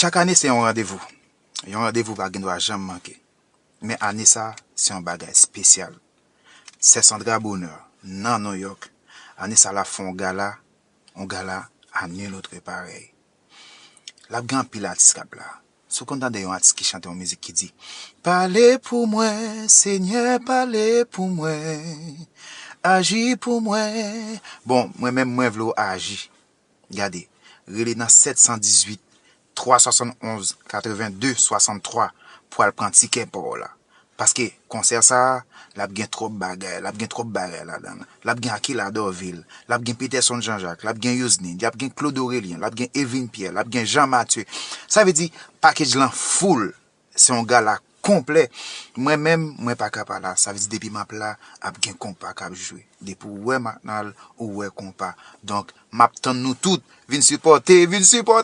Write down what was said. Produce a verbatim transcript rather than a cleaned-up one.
Chak ane se yon randevou. Yon randevou pa gen dwa janm manke. Men ane sa, se yon bagay espesyal. Sè Sandra Bonheur, nan New York, ane sa l ap fè yon gala, yon gala à nul autre pareil. L ap gen anpil atis k ap la. Si w konn tande yon atis ki chante yon mizik ki di, "Pale pou mwen, Senyè, pale pou mwen, aji pou mwen." Bon, mwen menm, mwen vle w aji. Gade, rele nan sèt san dizuit, twa swasannonz, katrevenndez, swasanntwa pou al pran tikè pa w la. Paske konsè sa a, l ap gen twòp bagay, l ap gen twòp bagay ladan l. L ap gen Aquila Dorvil, l ap gen Peterson Jean Jacques, l ap gen Yousnid, l ap gen Claude Aurelien, l ap gen Evin Pierre, l ap gen Jean Mathieu. Sa vle di, package lan full. Se yon gala konplè. Mwen menm, mwen pa ka pa la. Sa vle di, depi m ap la, ap gen konpa k ap jwe. Depi w wè Maknal, ou wè konpa. Donk, m ap tann nou tout. Vin sipòte, vin sipòte!